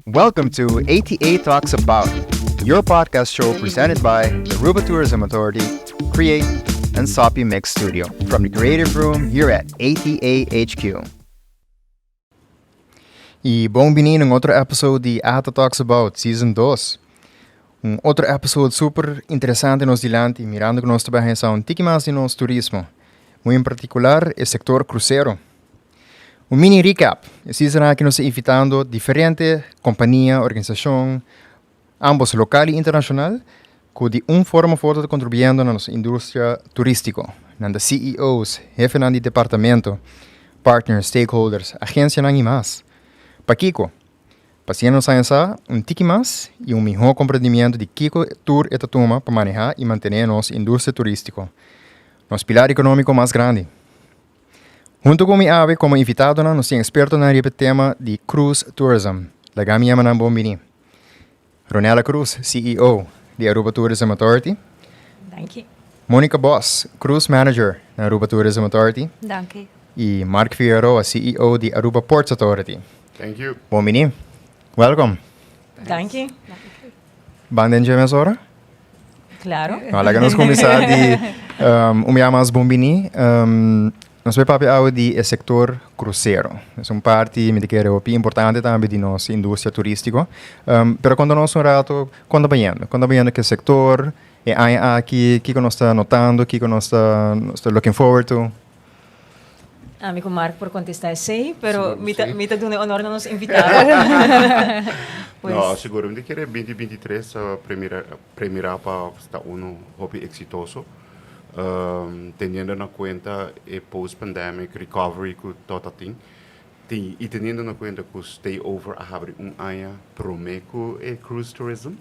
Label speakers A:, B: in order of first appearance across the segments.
A: Welcome to ATA Talks About, your podcast show presented by the Aruba Tourism Authority, Create, and Soppy Mix Studio from the creative room here at ATA HQ. Y bon bini na otro episode di ATA Talks About Season 2. Un otro episode super interesante nos dilanti, mirando cu nos ta bay un tiki mas di nos turismo, muy en particular e sector crucero. Un mini recap. E season aki nos ta invitando diferente compania, organisacion, ambos local y internacional, cu di un forma of otro ta contribuyendo na nos industria turistico. Nan CEOs, hefe di departamento, partners, stakeholders, agencia y mas. Pakico? Pa nos haya un tiki mas y un miho comprendimento di kico tur e ta tuma pa maneha y mantene nos industria turistico, nos pilar economico mas grandi. Hunto cu mi awe como invitado, nos tin experto na tema di cruise tourism. Laga mi yama bon bini. Ronella Cruz, CEO di Aruba Tourism Authority.
B: Thank you.
A: Monica Boss, Cruise Manager na Aruba Tourism Authority.
C: Thank you.
A: Y Mark Figueroa, CEO di Aruba Ports Authority.
D: Thank you.
A: Bon bini. Welcome.
B: Thank you.
A: Ban den ora?
B: Claro.
A: Nou, laga nos cuminsa di un mas bon bini. Nos ta bay papia di sector crucero. E un parti, mi ta kere, importante tambe di nos industria turistico. Pero conta nos un rato, con ta bayendo? Con ta bayendo cu e sector, e aña aki, kico nos ta notando, kico nos ta looking forward to?
B: Ami cu Mark por contesta esey, pero mi ta duna honor na nos invitado.
D: Pues, no, sigur, mi ta kere 2023 premira pa ta uno hopi exitoso. Teniendo na cuenta e post-pandemic recovery cu tur tin y teniendo na cuenta cu stayover a habri un aña prome cu e cruise tourism,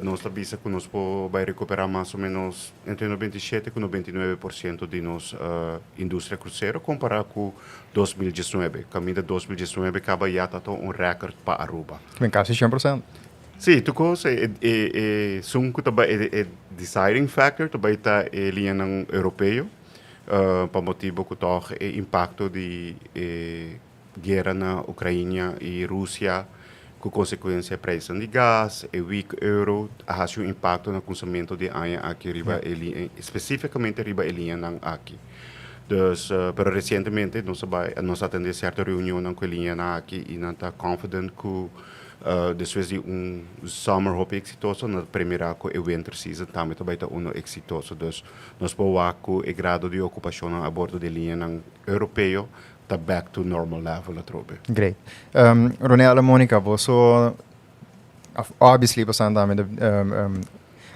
D: nos ta bisa cu nos por bay recupera mas o menos entre 97 y 99% di nos industria crucero compara cu 2019. Caminda 2019 caba ya ta un record pa Aruba.
A: Ben casi 100%.
D: Si, tur cos e esun cu tambe e deciding factor tambe ta e linea europeo, pa motibo cu toch e impacto di guera na Ucrania y Rusia, cu consecuencia prijs di gas e weak euro, a un impacto na consumimento di aña aki riba e specificamente riba e linea aki. Dus, pero recientemente nos a atende cierto reunion cu e linea aki y nan ta confident cu despues di un summer hopi exitoso, nan ta premira cu e winter season tambe tambe ta uno exitoso. Dus nos por cu e grado di ocupacion a bordo di linea europeo ta back to normal level atrobe.
A: Great. Ronella, Monica, bo, obviously, bo tambe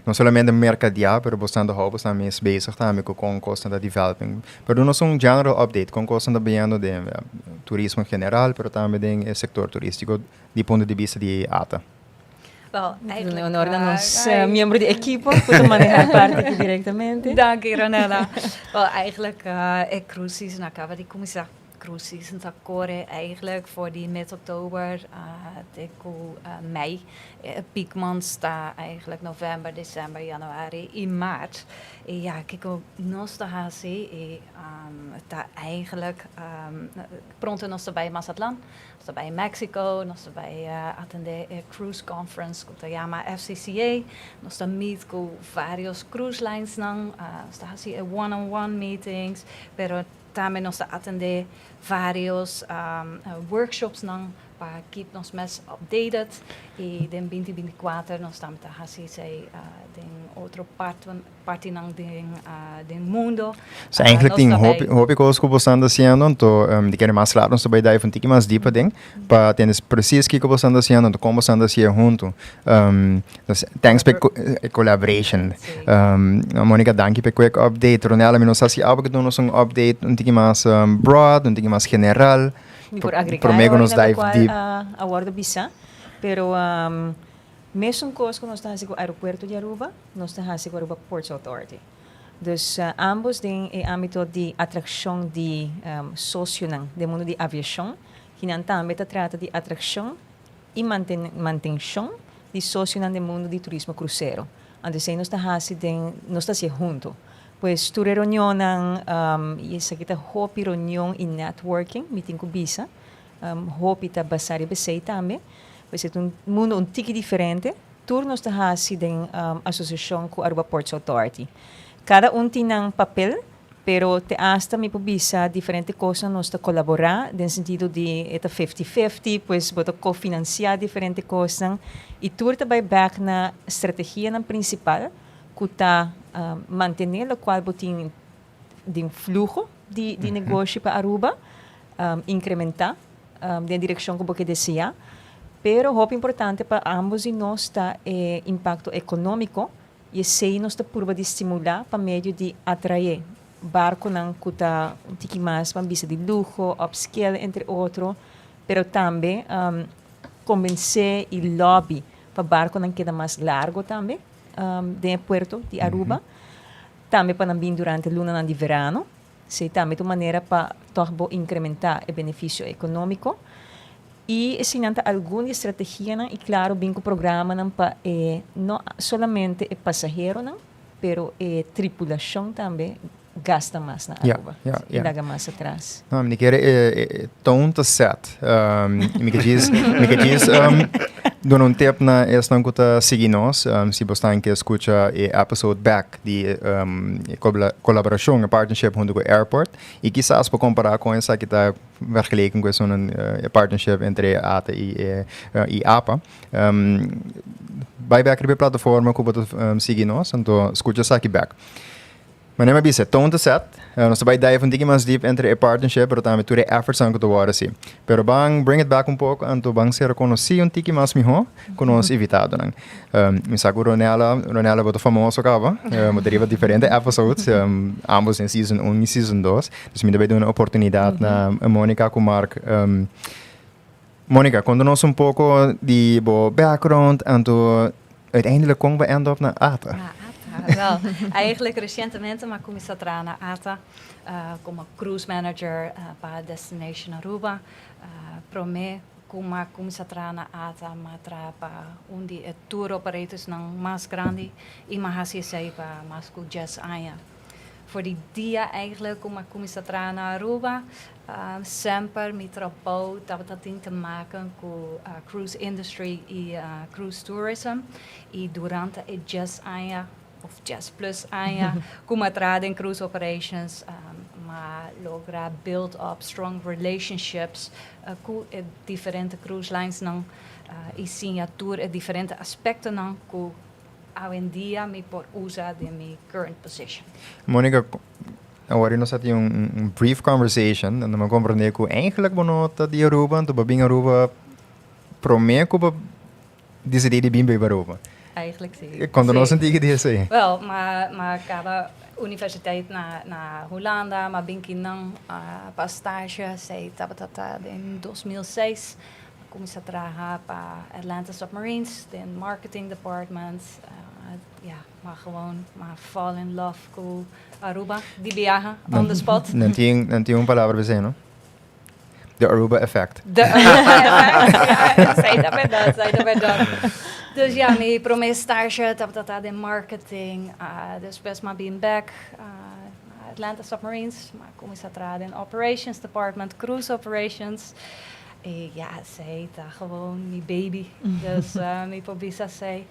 A: no solamente mercadea, pero bo ta bo tambe bezig tambe cu cos ta developing. Pero nos un general update con cos ta bayendo di turismo en general, pero tambe di sector turistico di punto di bista di ATA.
C: Wel,
B: eigenlijk, honor na nos miembro di ekipo cu ta maneha e parti aki directamente.
C: Dank je, Ronella. Wel, eigenlijk, e cruise season a caba di cuminsa. Cruise season ta core eigenlijk for di mid-oktober te mei. Peak months ta eigenlijk november, december, januari y maart. Y ja, kico nos ta haci, e ta eigenlijk pronto nos ta bay Mazatlan, nos ta bay Mexico, nos ta bay atende e cruise conference cu ta yama FCCA, nos ta meet cu varios cruise lines nan, nos ta haci one-on-one meetings, pero tambe nos ta atende varios workshops nan pa keep nos mes updated y den 2024 nos tambe ta haci den otro parti nan den mundo.
A: So eigenlijk tin hopi hopi cos cu bo ta haciendo, anto mi kier mas claro, nos bay dive un tiki mas deep den, pa tende precies kico bo ta haciendo, anto con bo ta haciendo hunto. Thanks pa collaboration. Monica, danki pa quick update. Ronella, mi no sa si abo kier duna un update un tiki mas broad, un tiki mas general.
B: Por agrega
A: Prome nos dive deep.
B: A wordo bisa, pero mesun cos cu nos ta haciendo cu aeropuerto di Aruba, nos ta haciendo cu Aruba Ports Authority. Dus ambos den e ambito di atraccion di socio den mundo di aviacion, cu nan tambe ta trata di atraccion y mantencion di socio den mundo di turismo crucero. Anto, nos ta haciendo, nos ta haciendo hunto. Pues tur reunion, y esaki ta hopi reunion y networking, mi tin cu bisa. Hopi ta basa riba esey tambe. Pues e ta un mundo un tiki diferente. Tur nos ta haci den asociacion cu Aruba Ports Authority. Cada un tin nan papel, pero te hasta mi por bisa diferente cosnan nos ta colabora den sentido di e ta fifty fifty, pues bo ta cofinancia diferente cosnan y tur ta bay bek na strategianan principal cu ta mantene locual bo tin den fluho di di negoshi pa Aruba, incrementa den direccion cu bo ke desea. Pero hopi importante pa ambos di nos ta e impacto economico y esey nos ta purba di stimula pa medio di atrae barconan cu ta un tiki mas ban bisa di luho, upscale entre otro, pero tambe convence y lobby pa barconan keda mas largo tambe den e puerto di Aruba. Tambe pa nan bin durante lunanan di verano. Esei tambe ta un manera pa tòg bo inkrementá e benefisio ekonómiko. I eseinan ta algun di e strategianan i klaro bin ku programanan pa e no solamente e pasaheronan pero e tripulashon tambe gasta mas na Aruba i laga mas atras.
A: No, mi kere e tone ta set. Mi ke djis, mi ke djis duna un tip na esnan ku ta sigui nos, si bo stan ke skucha e episode back di e kolaborashon, e partnership huntu ku airport, i kisas por kompará kon esaki ta vergeleken ku esun e partnership entre ata i i apa. Bai bek riba e plataforma ku bo ta sigui nos, anto skucha esaki bek. Manera mi a bisa, tone ta set. Nos ta bai dive un tiki mas deep entre e partnership, pero tambe tur e effortsnan ku ta wòrdu hasi. Pero ban bring it back un poko, anto ban ser konosí un tiki mas mihó ku nos invitadonan. Mi sa ku Ronella, Ronella bo ta famoso kaba, bo ta riba diferente episodes, ambos den season un i season dos. Dus mi ta bai duna oportunidat na Monica ku Mark. Monica, konta nos un poko di bo background, anto uiteindelijk kon bo end up na ATA?
C: Na ATA, wel, eigenlijk recientemente m'a cuminsa traha na ATA como cruise manager pa Destination Aruba. Prome cu m'a cuminsa traha na ATA m'a traha pa un di e tour operatorsnan mas grandi y m'a haci esey pa mas cu dies aña. For di dia eigenlijk cu m'a cuminsa traha na Aruba, semper mi trabou tabata tin te maken cu cruise industry y cruise tourism. Y durante e dies aña of dies plus aña cu m'a traha den cruise operations, m'a logra build up strong relationships cu e diferente cruise linesnan y siña tur e diferente aspectonan cu Awendia mi por usa den mi current position.
A: Monica, awor nos a tin un brief conversation, donde mi a comprende cu eigenlijk bo no ta di Aruba, anto bo a bin Aruba prome cu bo dicidi di bin biba Aruba.
C: Eigenlijk si.
A: Conta nos un tiki di esey.
C: Wel, m'a caba universiteit na Hulanda, m'a bin kinan pa stage, esey tabata ta den 2006. Cuminsa traha pa Atlanta Submarines den marketing department. Ja, maar gewoon maar fall in love cu Aruba. Di biaha on the spot.
A: Nan tin, nan tin un palabra pa esey, no? The Aruba effect.
C: The Aruba effect, ja, esey ta berdad, esey ta berdad. Dus ja, mi prome stage tabata ta den marketing. Despues m'a bin bek Atlanta Submarines. M'a cuminsa traha den operations department, cruise operations. E ja, esey ta gewoon mi baby. Dus mi por bisa esey.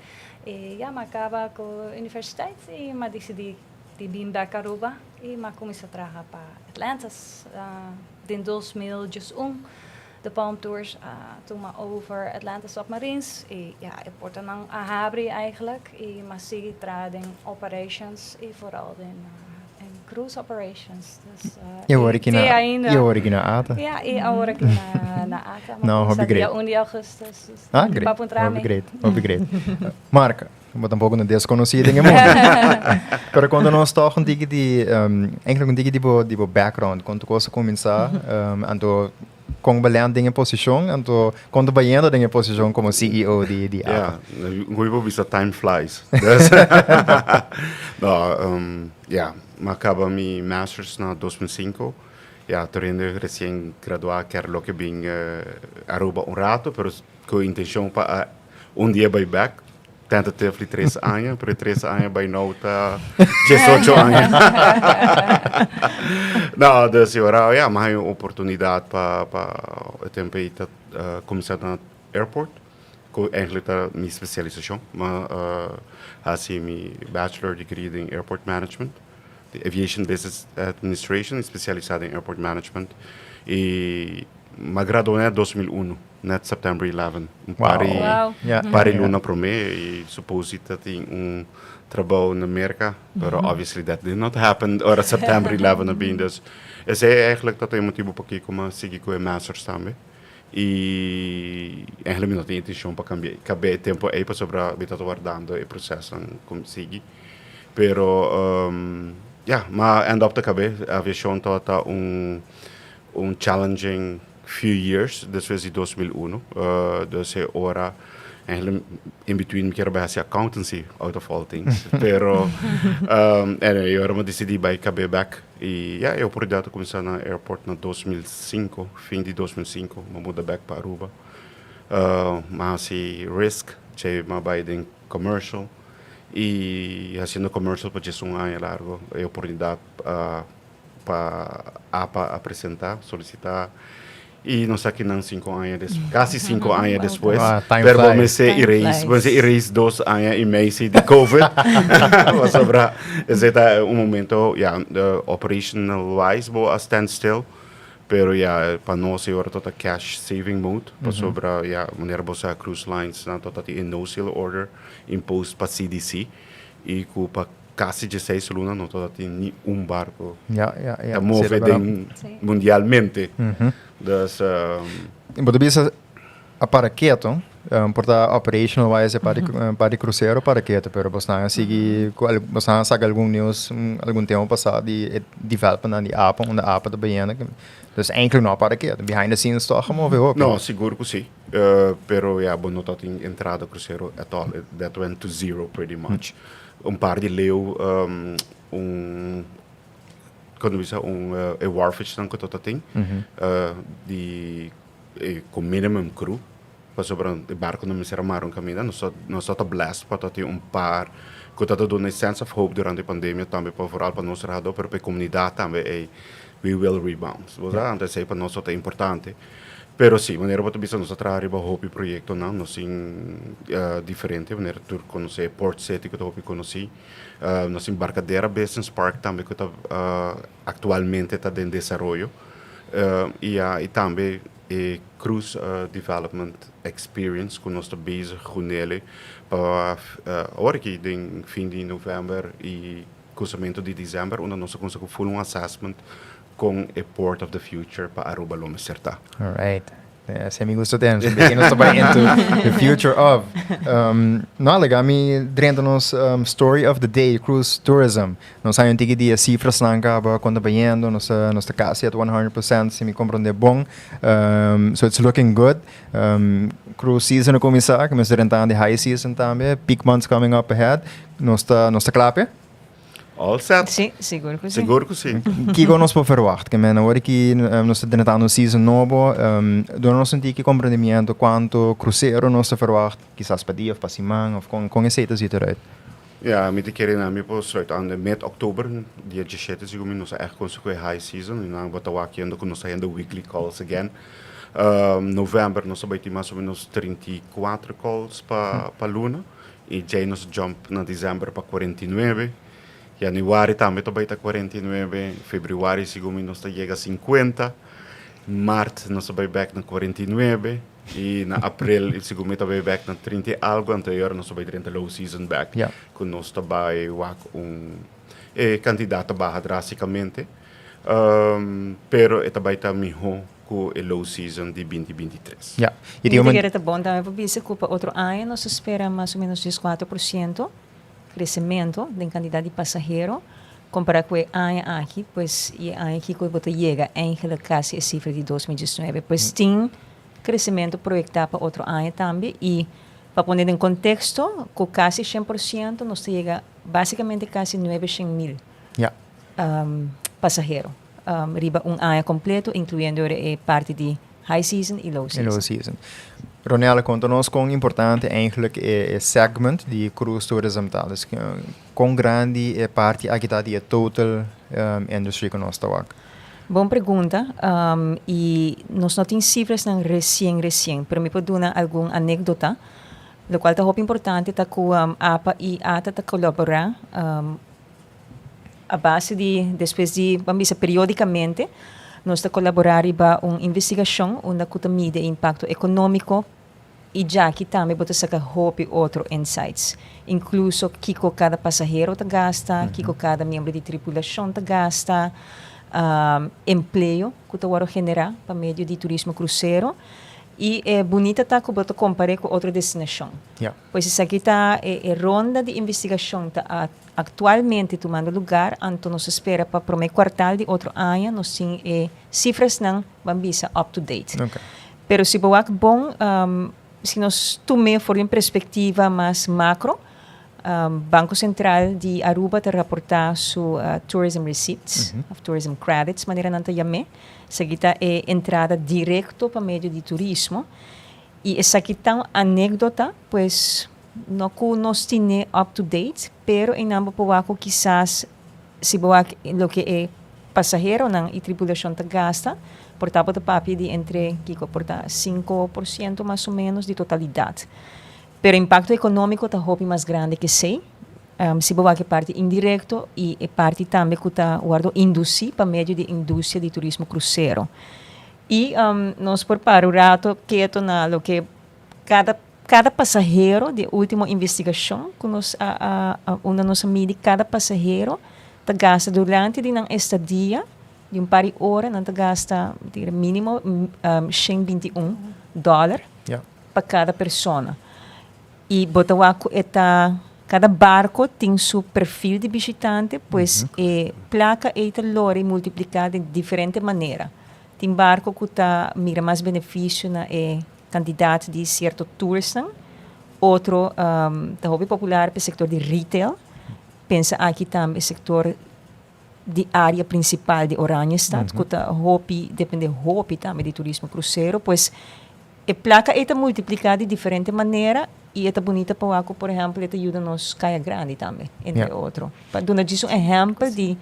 C: E ja, m'a caba cu universiteit y m'a dicidi di bin bek Aruba y m'a cuminsa traha pa Atlantis. Den 2011 de Palm Tours a tuma over Atlantis Submarines y ja, e portanan a habri eigenlijk y m'a sigui traha den operations y vooral den cruise operations. Dus,
A: Y awor aki na, y awor aki na ATA.
C: Ja, y awor aki na ATA.
A: No, hopi great.
C: Dia 1 di augustus. Dus
A: ah, great. Hopi great, hopi great. Mark, bo tampoco no desconoci den e mundo. Pero conta nos toch un tiki di, eigenlijk un tiki di bo, di bo background. Con tur cos a cuminsa, anto con bo land den e posicion, anto con ta bayendo den e posicion como CEO di ATA.
D: Ja, un bo bisa time flies. Dus, no, ja, m'a caba mi masters na 2005. Ja, tur hende recien gradua kier loke bin Aruba un rato, pero cu intencion pa un dia bay back. Tentatively 3 aña, pero 3 aña by now ta 18 aña. No, dus ora, ja, m'a haya un oportunidad pa e tempo ey ta cuminsa na airport. Cu eigenlijk ta mi specialisacion. M'a haci mi bachelor degree in airport management. The Aviation Business Administration, specialisa in airport management. Y m'a gradua net 2001, net September 11. Un par di, par di luna prome y suppose tin un trabou na America, pero obviously that did not happen ora September 11 a bin. Dus esey eigenlijk ta e motibo pakico m'a sigui cu e masters tambe. Y eigenlijk mi no tin intencion pa cambia caba e tempo ey pasobra mi ta wardando e proceso cu sigui. Pero ja, m'a end up ta caba. Aviacion ta un challenging few years despues di 2001. Dus e ora eigenlijk in between mi kier bay haci accountancy, out of all things. Pero anyway, ora mi decidi bay caba back y ja, e oportunidad a cuminsa na airport na 2005, fin di 2005, mi a muda back pa Aruba. M'a haci risk, che m'a bay den commercial y haciendo commercial pa 11 aña largo, e oportunidad pa APA a presenta, solicita y nos aki nan 5 aña des, casi 5 aña despues.
A: Ah, time
D: Pero
A: flies.
D: mi se
C: Time
D: erase,
C: flies.
D: mi se erase 2 aña y medio si di COVID. Pasobra, esey ta un momento, ja, operational wise bo a stand still. Pero ja, pa nos awor ta cash saving mode. Pasobra, ja, manera bo sa, cruise lines nan ta tin no sail order imposed pa CDC y cu pa casi 16 luna no tin ni un barco ta move den mundialmente. Dus
A: Bo ta bisa a para keto, por ta operational wise pa di crucero para keto, pero bo a sigui, bo a saca algun news algun tempo pasa di e development di APA, unda APA ta bayendo. Dus eigenlijk no para keto. Behind the scenes toch move ook.
D: No, sigur cu si. Pero ja, bo no tin entrada crucero at all. That went to zero pretty much. Un par di leu con bisa un e wharfage nan cu tin di cu minimum crew pasobra e barco no mester mara un caminda. Nos ta blessed pa tin un par cu ta duna sense of hope durante e pandemia tambe, pa vooral pa nos trahado, pero pa e comunidad tambe, we will rebound. Bo sa, anto esey pa nos ta importante. Pero si, manera bo ta bisa, nos ta traha riba hopi proyecto nan, nos tin diferente, manera tur conoce Port City cu ta hopi conoci. Nos tin Barcadera Business Park tambe cu ta actualmente ta den desaroyo. Y tambe e Cruise Development Experience cu nos ta bezig cu ne pa awor aki den fin di november y cuminsamento di december, unda nos ta cuminsa full un assessment cu e Port of the Future pa Aruba lo mester ta.
A: All right. Esey mi gusta tin. So, nos ta into the future of. No, legal, mi drenta nos story of the day, cruise tourism. Nos a yega di cifras nan caba con ta bayendo, nos ta casi at 100%, si mi comprende bon. So it's looking good. Cruise season a cuminsa, cu nos ta drentando high season tambe, peak months coming up ahead. Nos ta cla?
D: All set.
B: Si, sigur cu si.
D: Sigur cu si.
A: Kico nos por verwacht? Kiermen, awor cu nos ta drentando season nobo, duna nos un tiki comprendimento cuanto crucero nos ta verwacht, kisas pa dia of pa siman, of con esey ta ziet eruit?
D: Ja, mi ta kere na mi por sluit aan de mid oktober, dia 17, sigur mi nos echt cu high season, y nan bo ta wak cu nos ta weekly calls again. November nos ta bay tin mas o menos 34 calls pa luna y ya nos jump na december pa 49. Januari tambe ta bay ta 49, februari sigur mi nos ta yega 50, maart nos ta bay back na 49 y na april sigur mi ta bay back na 30 y algo, anto nos ta bay 30 low season back. Cu nos ta bay wak un cantidad ta baha drasticamente. Pero e ta bay ta miho cu e low season di 2023.
A: Y
B: Y
A: di
B: mi ta bon tambe pa bisa cu pa otro aña nos ta spera mas o menos 4% crecemento di cantidad di pasahero compara cu e aña aki, pues e aña aki cu bo ta yega eigenlijk casi e cifra di 2019. Pues tin crecemento proyecta pa otro aña tambe y pa pone den contexto, cu casi 100% nos ta yega basicamente casi 900 mil pasahero riba un aña completo, incluyendo e parti di high season y low season.
A: Low season. Ronella, conta nos con importante eigenlijk e segment di cruise tourism ta. Dus con grandi e parti aki ta di e total industry cu nos ta wak?
B: Bon pregunta. Y nos no tin cifranan recien recien, pero mi por duna algun anecdota. Lo cual ta hopi importante ta cu APA y ATA ta colabora a base di despues di, ban bisa, periodicamente, nos ta colabora riba un investigacion unda cu ta midi e impacto economico y aki tambe bo ta saca hopi otro insights, incluso kico cada pasahero ta gasta, kico cada miembro di tripulacion ta gasta, empleo cu ta wordo genera pa medio di turismo crucero y e bunita ta cu bo ta compara cu otro destinacion. Pues esaki ta e ronda di investigacion ta actualmente tumando lugar, anto nos ta spera pa prome kwartaal di otro aña nos tin e cifranan, ban bisa, up to date. Pero si bo wak bon, si nos tuma for di un perspectiva mas macro, Banco Central di Aruba ta raporta su tourism receipts, of tourism credits, manera nan ta yam'e. Esaki ta e entrada directo pa medio di turismo. Y esaki ta un anecdota, pues no cu nos tin up to date, pero einan bo por wak kisas si bo wak loke e pasaheronan y tripulacion ta gasta, por ta bo ta papia di entre kico por ta 5% mas o menos di totalidad. Pero impacto economico ta hopi mas grandi cu esey. Si bo wak e parti indirecto y e parti tambe cu ta wordo induci pa medio di industria di turismo crucero. Y nos por para un rato keto na loke cada pasahero, di ultimo investigacion cu nos a unda nos a midi cada pasahero ta gasta durante di nan estadia di un par di ora, nan ta gasta minimo $121 pa cada persona. Y bo ta wak cu e ta cada barco tin su perfil di bishitante, pues e placa ey ta lora y multiplica di diferente manera. Tin barco cu ta mira mas beneficio na e cantidad di cierto tours, otro ta hopi popular pa e sector di retail. Pensa aki tambe sector di area principal di Oranjestad, cu ta hopi, depende hopi tambe di turismo crucero, pues e placa ey ta multiplica di diferente manera y e ta bunita pa wak, por ehempel, e ta yuda nos Caya Grandi tambe, entre otro. Pa duna djis un ehempel di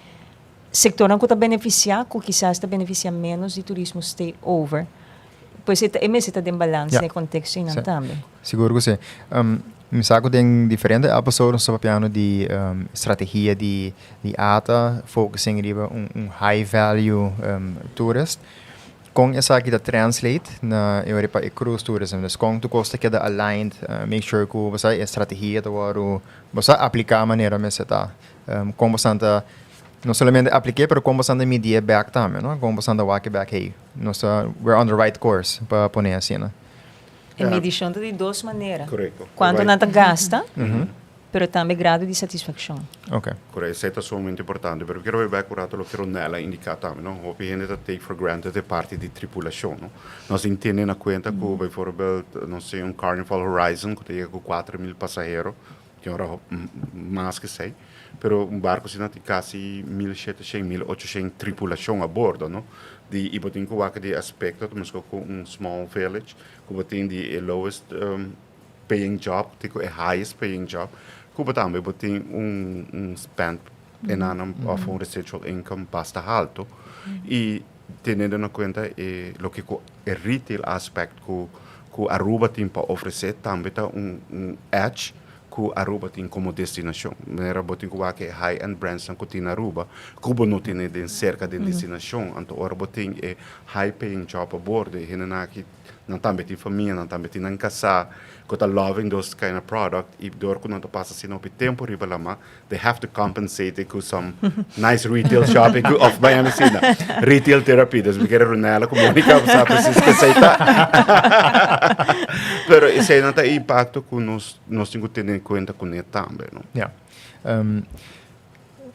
B: sectornan cu ta beneficia, cu kisas ta beneficia menos di turismo stay over. Pues e mester ta den balans den contexto einan tambe.
A: Sigur cu si. Mi sa cu den diferente episodes nos ta papiando di strategia di ATA, focusing riba un high value tourist. Con esaki ta translate na e ora pa e cruise tourism? Dus con tur cos ta keda aligned, make sure cu bo sa e strategia ta wordo bo sa aplica manera mester ta. Con bo ta no solamente aplica, pero con bo ta midi back tambe, no? Con bo ta wak back, hey, nos ta, we're on the right course, pa pone asina, no?
B: E medicion ta di dos manera.
D: Correcto.
B: Cuanto nan ta gasta, pero tambe grado di satisfaccion.
D: Correcto, esey ta sumamente importante. Pero kier bay un rato loke Ronella a indica tambe, no? Hopi hende ta take for granted e parti di tripulacion, no? Nos tin tene na cuenta cu, bijvoorbeeld, nos tin un Carnival Horizon cu ta yega cu 4000 pasahero, tin ora mas cu esey, pero un barco asina tin casi 1700, 1800 tripulacion a bordo, no? Di y bo tin cu wak di aspecto, ta mesco cu un small village, cu bo tin di e lowest paying job, te cu e highest paying job, cu bo tambe bo tin un spend enorm of un residual income basta halto. Y teniendo na cuenta e loke cu e retail aspect cu Aruba tin pa ofrece, tambe ta un edge cu Aruba tin como destinacion. Manera bo tin cu wak e high-end brands cu tin na Aruba, cu bo no tin den cerca den destinacion. Anto ora bo tin e high paying job a bordo, e hendenan aki nan tambe tin famia, nan tambe tin nan casa, cu ta loving those kind of product, y door cu nan ta pasa asina hopi tempo riba lama, they have to compensate it with some nice retail shopping of Miami Sina. Retail therapy. Dus mi kier Ronella cu Monica sa precies cu esey ta. Pero esey nan ta impacto cu nos tin cu tene en cuenta cu ne tambe, no?
A: Ja.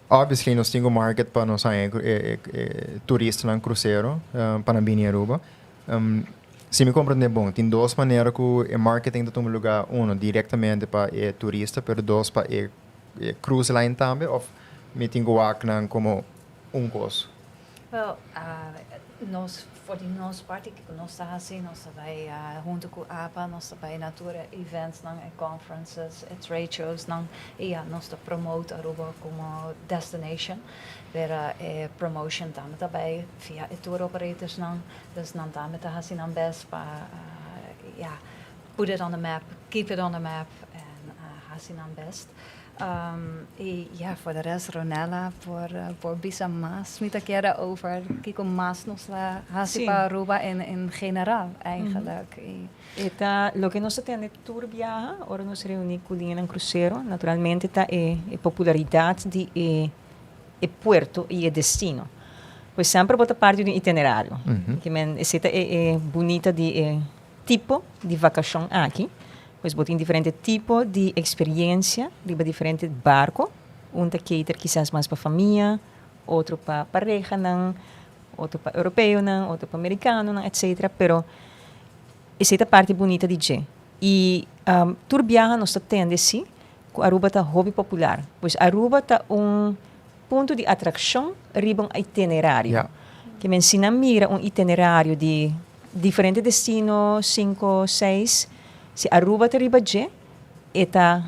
A: Obviously nos tin cu market pa nos haya turistanan crucero pa nan bini Aruba. Si mi comprende bon, tin dos manera cu e marketing ta tuma lugar. Uno, directamente pa e turista, pero dos, pa e cruise line tambe, of mi tin cu wak nan como un cos?
C: Well, nos For di nos parti, cu nos ta haci, nos ta bay hunto cu APA, nos ta bay na tur events nan, e conferences, e trade shows nan, y ja, nos ta promote Aruba como destination. Pero e promotion tambe ta bay via e tour operators nan, dus nan tambe ta haci nan best pa ja, put it on the map, keep it on the map en haci nan best. Y ja, voor de rest, Ronella, por bisa mas, mi ta kere over kico mas nos ta haci pa Aruba en general eigenlijk.
B: E ta loke nos ta tende tur biaha ora nos reuni cu liñanan crucero, naturalmente ta e popularidad di e puerto y e destino. Pues semper bo ta parti di un itinerario. Ke men esey ta e bunita di e tipo di vacacion aki. Pues bo tin diferente tipo di experiencia riba diferente barco. Un ta cater kisas mas pa famia, otro pa parehanan, otro pa europeonan, otro pa americanonan, etcetera. Pero esey ta parti bunita di dje. Y tur biaha nos ta tende si cu Aruba ta hopi popular. Pues Aruba ta un punto di atraccion riba un itinerario. Ke men si nan mira un itinerario di diferente destino, cinco, seis, si Aruba ta riba dje, e ta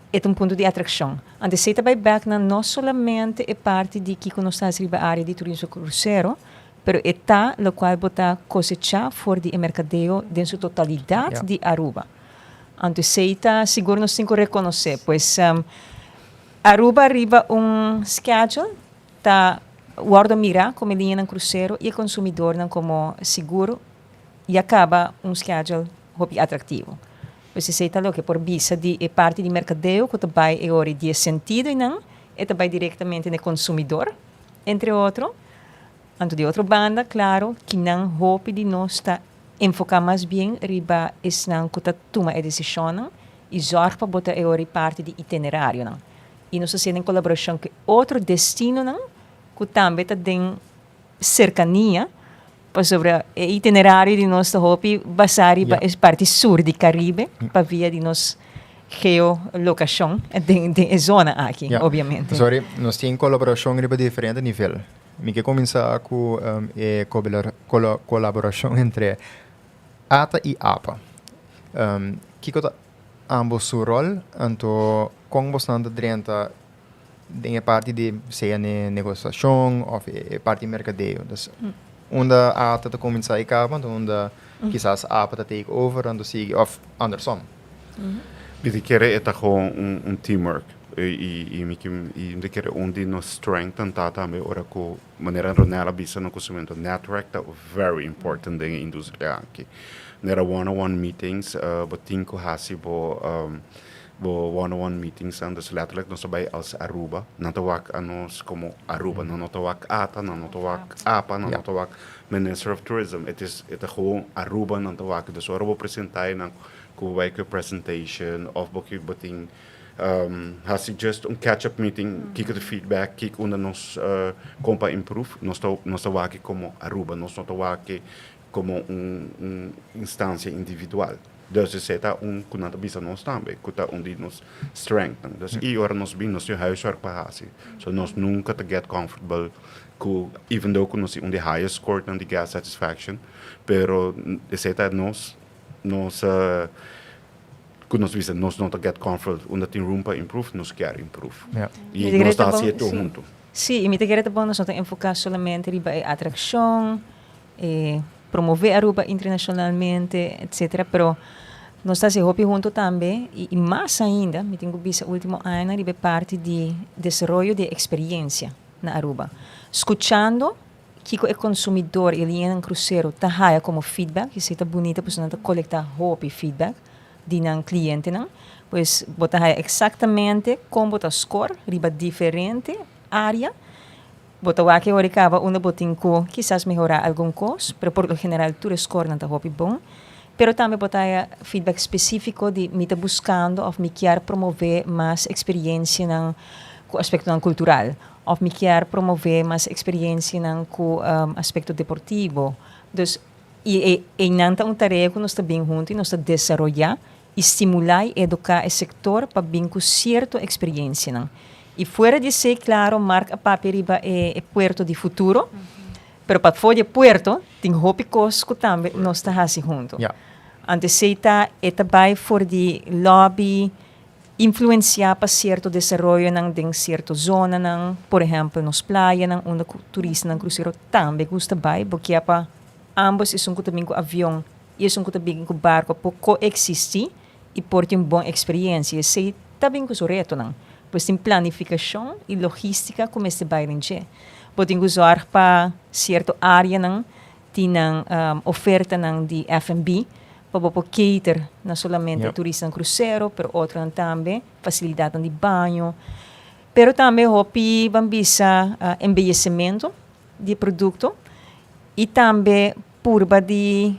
B: e ta un punto di atraccion. Anto esey ta bay bek na no solamente e parti di kico nos ta haci riba area di turismo crucero, pero e ta locual bo ta cosecha for di e mercadeo den su totalidad di Aruba. Anto esey ta sigur nos tin cu reconoce. Pues Aruba riba un schedule ta wordo mira como e liñanan crucero y e consumidornan como sigur ya caba un schedule hopi atractivo. Pues esey ta loke por bisa di e parti di mercadeo cu ta bay e ora di e sentido eynan, e ta bay directamente na e consumidor, entre otro. Anto di otro banda, claro, kinan hopi di nos ta enfoca mas bien riba esnan cu ta tuma e decisionnan y zorg pa bo ta e ora y parti di itinerarionan. Y nos ta haciendo en colaboracion cu e otro destinonan cu tambe ta den cercania, pasobra e itinerario di nos ta hopi basa riba e parti sur di Caribe pa via di nos geolocacion den e zona aki, obviamente.
A: Sorry, nos tin colaboracion riba diferente nivel. Mi ke cuminsa cu e colaboracion entre ATA y apa. Kiko ta ambos su rol? Anto kon bosnan ta drenta den e parti di sea ne negosiashon òf e parti merkadeo? Dus unda ATA ta kuminsá i kaba, anto unda kisas apa ta take over anto sigui òf andersom.
D: Mi ta kere e ta gewoon un teamwork i mi ta kere un di nos strength ta tambe ora ku Manera Ronel a bisa na kusimentu, netwerk ta very important den e industria aki. Manera one on one meetings, bo tin ku hasi bo bo one on one meetings nan, dus letterlijk nos ta bai als Aruba, nan ta wak anos komo Aruba, nan no ta wak ata, nan no ta wak apa, nan no ta wak Minister of Tourism, it is e ta gewoon Aruba nan ta wak. Dus ora bo presenta einan ku bo bai ku e presentation of bo bo tin Hasi just un catch up meeting, kiko ta feedback, kiko unda nos kon pa improve. Nos ta nos ta wak komo Aruba, nos no ta wak komo un un instancia individual. Dus esei ta un ku nan ta bisa nos tambe, ku ta un di nos strengthnan. Dus i ora nos bin nos tin huiswerk pa hasi. So nos nunka ta get comfortable ku even though ku nos tin un di highest scorenan di guest satisfaction, pero esei ta nos nos Ku nos bisa nos no ta get comfort unda tin room pa improve, nos kier improve. I nos ta hasi e tur huntu.
B: Sí, i mi ta kere ta bon nos no ta enfoká solamente riba e atrakshon, e promové Aruba internashonalmente, etcetera, pero nos ta hasi hopi huntu tambe i mas ainda, mi tin ku bisa último añanan riba e parti di desaroyo di e eksperiencia na Aruba. Skuchando Kiko e konsumidor i e liñanan krusero ta haya komo feedback? Esei ta bunita pasobra nan ta kolektá hopi feedback di nan klientenan. Pues bo ta haya eksaktamente kon bo ta skor riba diferente área. Bo ta wak e ora i kaba unda bo tin ku kisas mehorá algun kos, pero por lo general tur e skornan ta hopi bon. Pero tambe bo ta haya feedback spesífiko di mi ta buskando òf mi kier promové mas eksperiensianan ku aspektonan kultural. Of mi kier promove mas experiencianan cu aspecto deportivo. Dus y eynan ta un tarea cu nos ta bin hunto y nos ta desaroya y stimula y educa e sector pa bin cu cierto experiencianan. Y fuera di esey, claro, Mark a papia riba e puerto di futuro. Pero pafó di puerto, tin hopi kos ku tambe nos ta hasi huntu. Anto esei ta e ta bai for di lobby, influensiá pa sierto desaroyonan den sierto zonanan, por ehèmpel nos playanan unda ku turistanan krusero tambe gusta bai, bo kia pa ambos esun ku ta bin ku avion i esun ku ta bin ku barko por koeksistí i por tin un bon eksperiencia. Esei ta bin ku su retonan. Pues tin planifikashon i logístika ku mester bai den dje. Bo tin ku zòrg pa sierto áreanan tin nan ofertanan di F&B pa bo por cater no solamente turistanan krusero pero otronan tambe, fasilidatnan di baño. Pero tambe hopi ban bisa embellecemento di e produkto i tambe purba di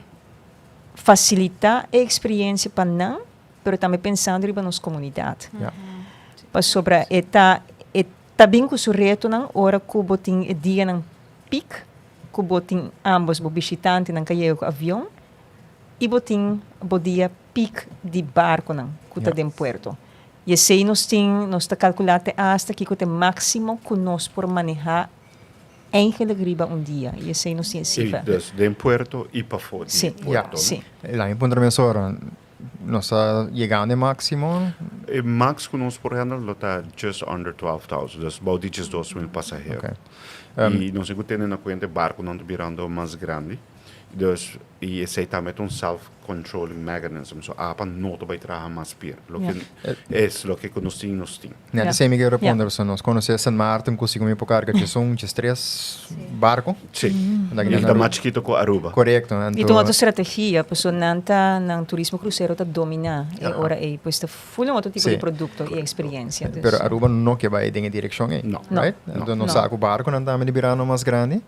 B: fasilitá e eksperiencia pa nan, pero tambe pensando riba nos komunidat. Pasobra e ta e ta bin ku su retonan ora ku bo tin e dianan piek, ku bo tin ambos bo bishitantenan ka yega ku avion i bo tin bo dia piek di barkonan ku ta den puerto. I esei nos tin, nos ta kalkulá te asta kiko ta e máksimo ku nos por manehá Eigenlijk riba un dia y esey no tin e cifra.
D: Sí, dus den puerto y pafó di
B: Sí,
D: puerto, no?
B: sí.
A: El aña puntra mes ora, nos ta yegando e maximo?
D: E max cu nos por handle lo ta just under 12,000, dus bou di 12,000 pasahero.
A: Ok.
D: Y nos tin cu tene na cuenta e barconan ta birando mas grandi, dus y esey tambe ta un self controlling mechanism, so apa no ta bay traha mas pier, loke es loke cu nos tin, nos tin.
A: Net esei mi quier reponde, pasobra nos conoce Sint Maarten cu sigur mi por carga 11, 13 barco.
D: Sí, y ta mas chikito cu Aruba.
A: Correcto.
B: Y ta un otro strategia, pasobra nan ta, nan turismo crucero ta domina e ora ei, pues ta full un otro tipo di producto y experiencia.
A: Pero Aruba no ke bai den e direccion ei, right? Entonces nos sa cu barconan tambe ta birando mas grandi.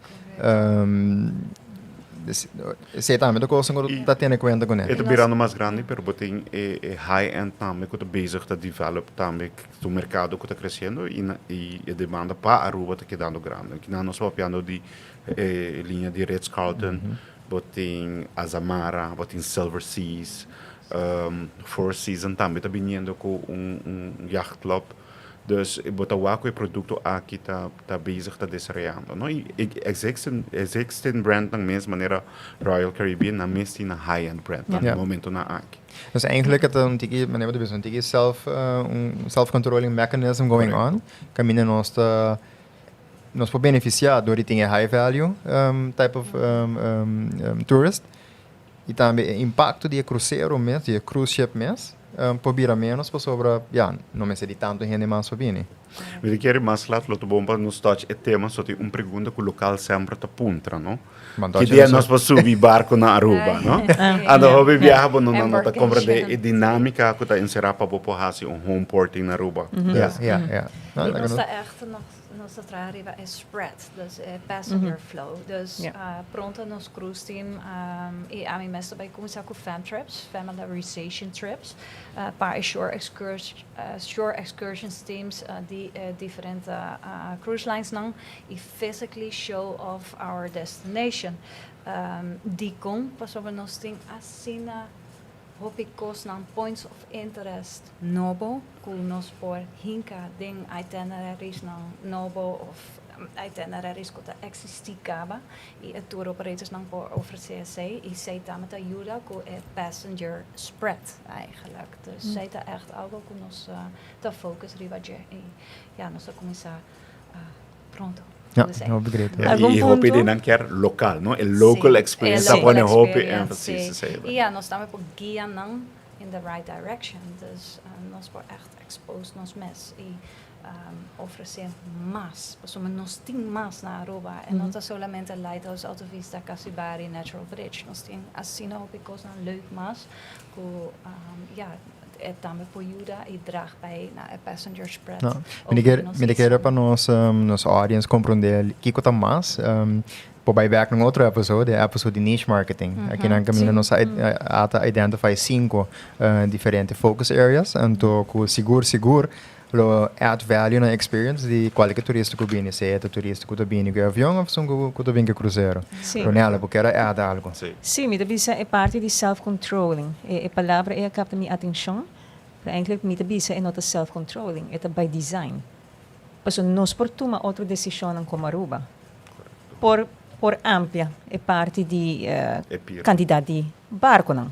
A: Esei tambe ta cosa ku ta tene kuenta kuné.
D: E ta birando mas grandi pero bo tin e high end tambe ku ta bezig ta develop tambe ta un merkado ku ta kresiendo i e demanda pa Aruba ta kedando grandi. Kinan nos ta papiando di e liña di Ritz Carlton, bo tin Azamara, bo tin Silver Seas, Four Seasons tambe ta biniendo ku un yacht club. Dus bo ta wak ku e produkto aki ta ta bezig ta desaroyando, no? I e existing existing brandnan mes manera Royal Caribbean nan mes tin nan high end brand nan
A: Ja.
D: momentonan aki.
A: Dus eigenlijk het un tiki, manera bo ta bisa, un tiki self, un self controlling mechanism going
D: Correcto.
A: on. Kaminda nos ta nos por benefisiá dor di tin e high value type of tourist. I tambe e impakto di e krusero mes, di e cruise ship mes, por bira ménos pasobra, ya, no mester di tantu hende mas pa bini.
D: Mi ta kere mas lat lo ta bon pa nos touch e tema, so tin un pregunta ku lokal semper ta puntra, no? Ki dia nos por subi barko na Aruba, no? Anto hopi biaha bo no no ta komprende e dinámika ku ta enserá pa bo por hasi un home porting na Aruba.
A: Ya, ya, ya.
C: I nos ta ègt Nos ta traha riba e spread, dus e passenger flow. Dus pronto nos cruise team y ami mes ta bay cuminsa cu fam trips, familiarization trips, pa e shore shore excursions teams di e diferente cruise lines nan y physically show off our destination. Dicon? Pasobra nos tin asina hopi kosnan, points of interest, nobo ku nos por hinka den itinerarisnan nobo of itineraris ku ta eksistí kaba i e tour operatorsnan por ofresé esei i esei tambe ta yuda ku e passenger spread eigenlijk. Dus esei ta ègt algo ku nos ta focus riba dje i ya nos ta kuminsá pronto.
A: Ja, hopi great.
D: Ja, i hopi di nan kier lokal, no? E local experience ta pone hopi énfasis esei.
C: I ya, nos tambe por guia nan in the right direction. Dus nos por echt expose nos mes i ofrece mas. Pasobra nos tin mas na Aruba. E no ta solamente Lighthouse, Alto Vista, Casibari, Natural Bridge. Nos tin asina hopi kosnan leuk mas ku ya, e tambe por yuda i draag bij na e passenger spread.
A: No. Mi ta kere, mi ta kere pa nos, nos audience comprende kiko ta mas. Por bai bek na un otro episode, e episode di niche marketing. Aki nan kaminda nos a ata identify sinku diferente focus areas, anto ku sigur sigur lo add value na experience di kualke turista ku bini, sea ta turista ku ta bini ku e avion of esun ku ta bini ku e krusero. Ronella, bo kier a add algo?
B: Sí, mi ta bisa e parti di self-controlling. E palabra ei a kapta mi atenshon, pero eigenlijk mi ta bisa e no ta self-controlling, e ta by design. Pasobra nos por tuma otro desishonnan komo Aruba. Por. Por amplia e parti di kantidat di barkonan,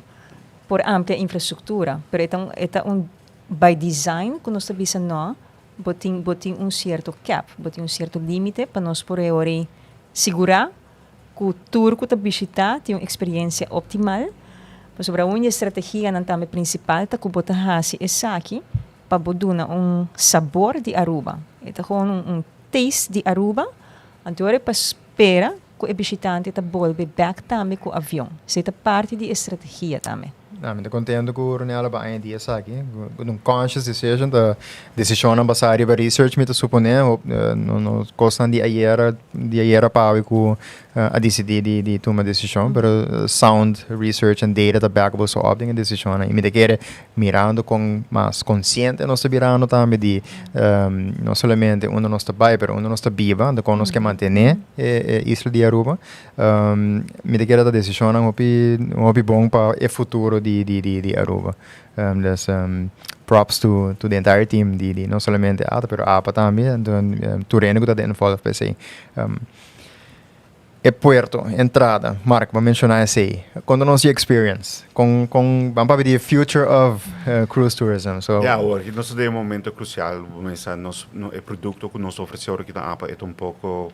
B: por amplia infrastruktura, pero e ta un e ta un by design ku nos ta bisa no, bo tin bo tin un sierto cap, bo tin un sierto límite pa nos por e ora ei sigurá ku tur ku ta bishitá tin un eksperiencia optimal, pasobra un di e strategianan tambe prinsipal ta ku bo ta hasi esaki pa bo duna un sabor di Aruba, e ta gewoon un un taste di Aruba. Anto ora e pa spera ku e bishitante ta bolbe bèk tambe ku avion. Esei ta parti di e strategia tambe.
A: Na, mi ta kontento ku Ronel a ba añadí esaki. Ku un conscious decision ta desishonnan basá riba research mi ta suponé. No no kosnan di ayera di ayera pa awe ku a disidí di di tuma desishon, pero sound research and data ta back boso op den e desishonnan. I mi ta kere mirando kon mas konsiente nos ta birando tambe di no solamente unda nos ta bai pero unda nos ta biba, anto kon nos ke mantené e isla di Aruba. Mi ta kere ta desishonnan hopi hopi bon pa e futuro di di di Aruba. Dus props to to the entire team di di no solamente ata pero apa tambe, anto tur hende ku ta involved pa esei. E puerto, entrada, Mark, bo a menciona esey. Conta nos di experience. Con, con, ban papia di e future of cruise tourism. So.
D: Ya, awor aki nos ta den un momento crucial. Bo mester sa nos, e producto cu nos ta ofrece awor aki na apa e ta un poco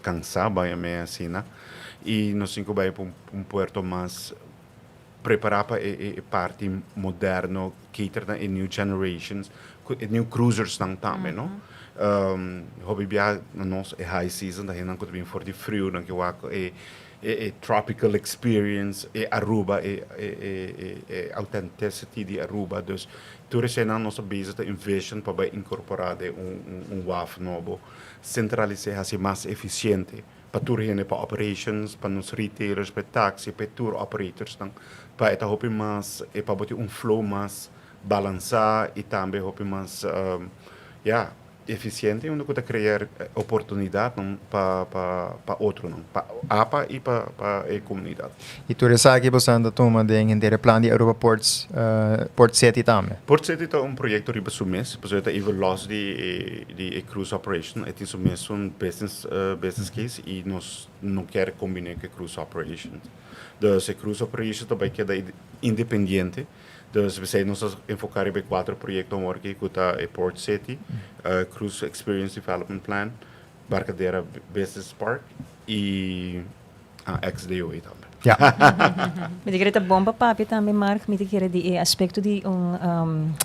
D: cansa, ban yam'e asina. Y nos tin cu bay pa un puerto mas prepara pa e parti moderno, cater na e new generations, cu e new cruisers nan tambe, no? Hopi bia na nos e high season ta hendenan cu ta bin for di friu, nan ke wak e e tropical experience, e Aruba, e e authenticity di Aruba. Dus tur eseinan nos ta bezig ta envision pa bai incorpora den un un waf nobo, centralise, haci mas eficiente. Pa tur hende, pa operations, pa nos retailers, pa e taxi, pa e tour operatorsnan, pa e ta hopi mas, e pa bo tin un flow mas balansá i tambe hopi mas, ya, efisiente unda ku ta krea oportunidatnan pa pa pa otronan, pa apa i pa pa e komunidat.
A: I tur esaki boso ta tuma den henter e plan di Aruba Ports, Port City tambe?
D: Port City ta un proyekto riba su mes, pasobra e ta even los di e di e cruise operation, e tin su mesun business business case i nos no kier kombiné ku e cruise operation. Dus e cruise operation ta bai keda independiente, dus p'esei nos ta enfoká riba e kuater proyekto awor aki ku ta e Port City, Cruise Experience Development Plan, Barcadera Business Park i XDOE tambe.
B: Mi ta kere ta bon pa papia tambe Mark, mi ta kere di e aspecto di un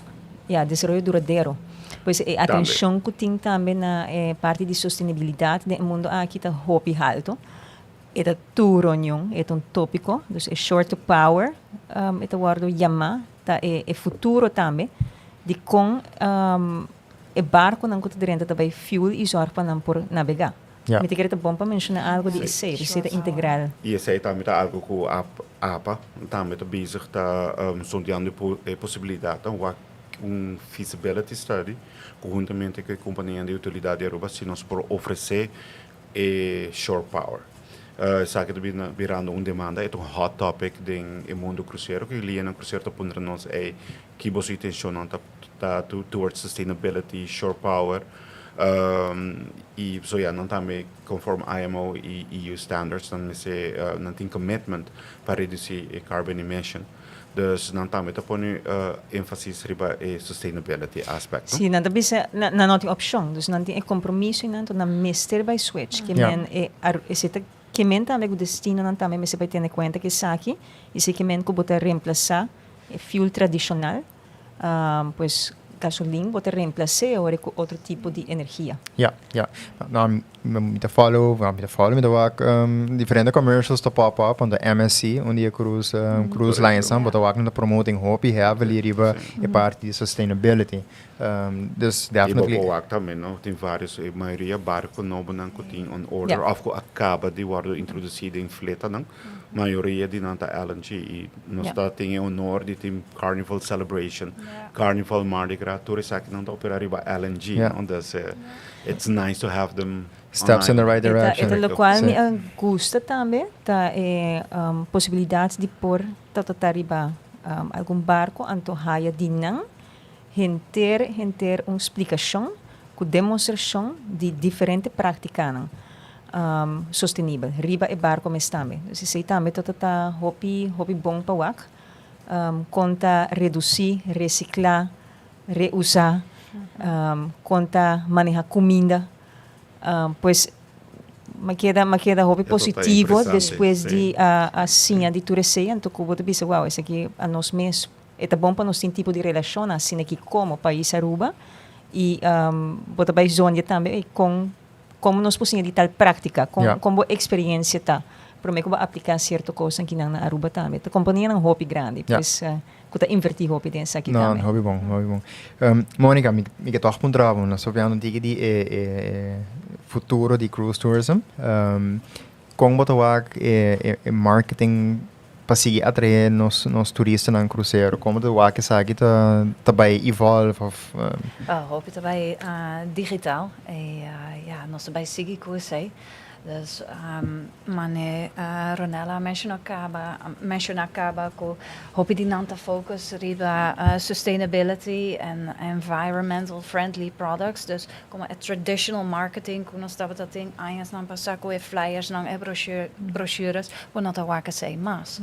B: ya desaroyo duradero. Pues e atencion cu tin tambe na e parti di sostenibilidad den e mundo aki ta hopi halto. E ta tur reunion, e ta un topico. Dus e shore to power e ta wordo yama, ta e futuro tambe di con e barconan cu ta drenta ta bay fuel y zorg pa nan por nabega. Mi ta kere ta bon pa menciona algo di esey, esey ta integral.
D: Y esey tambe ta algo cu apa tambe ta bezig ta sondeando e posibilidadnan wak un feasibility study cu huntamente cu e compania di utilidad di Aruba si nos por ofrece e shore power. Esaki ta birando un demanda, e ta un hot topic den e mundo crucero cu e lianan crucero ta puntra nos ey ki boso intencionnan ta towards sustainability, shore power y so ya nan tambe conforme IMO y EU standards nan mester nan tin commitment pa reduci e carbon emission. Dus nan tambe ta pone enfasis riba e sustainability aspect.
B: Si, nan ta bisa nan no tin opcion, dus nan tin e compromiso y nan nan mester bay switch. Ke men e esey ta ke men tambe cu destinonan tambe mester bay tene cuenta cu esaki y si ke men cu bo ta reemplaza e fuel tradicional, pues gasolin bo ta reemplac'é ora cu otro tipo di energia.
A: Ja, ja. Nou, mi ta follow, mi ta follow, mi ta wak diferente commercials ta pop up, want MSC, un di e cruise, cruise lines nan, bo ta wak nan ta promoting hopi heavily riba e parti di sustainability. Dus definitely.
D: I bo por wak tambe, no? Tin varios, e mayoria barco nobonan cu tin on order of cu a caba di wordo introduci den fletanan, mayoria di nan ta LNG i nos ta tin e honor di tin Carnival Celebration, Carnival Mardi Gras, tur esakinan ta opera riba LNG, no? Dus it's nice to have them.
A: Steps in the right direction.
B: E ta locual mi a gusta tambe ta e posibilidad di por ta ta riba algun barco anto haya di nan henter henter un splicacion cu demostracion di diferente practicanan. Sostenibel riba e barco mes tambe. Dus esey tambe ta ta hopi hopi bon pa wak con ta reduci, recicla, reusa, con ta maneha cuminda. Pues mi keda mi keda hopi positivo despues di a a siña di tur esey anto cu bo ta bisa wow esaki a nos mes e ta bon pa nos tin tipo di relacion asina aki como pais Aruba y bo ta bay zondia tambe ey con Kon nos por siña di tal práktika? Kon kon bo eksperiencia ta promé ku bo apliká sierto kosnan ki nan na Aruba tambe? Ta kompanianan hopi grandi, pues ku ta invertí hopi den esaki tambe.
A: No, hopi bon, hopi bon. Monica, mi mi ke tòg puntra bo, nos papiando un tiki di e e futuro di cruise tourism. Kon bo ta wak e e marketing pa sigui atraé nos nos turistanan krusero? Kon bo ta wak esaki ta ta bai evolve of?
C: Hopi ta bai digital i ya nos ta bai sigui ku esei. Dus mane Ronella a menshoná kaba menshoná kaba ku hopi di nan ta focus riba sustainability en environmental friendly products. Dus Como e traditional marketing cu nos tabata tin añasnan pasa cu e flyersnan, e brochures, bo no ta wak esey mas.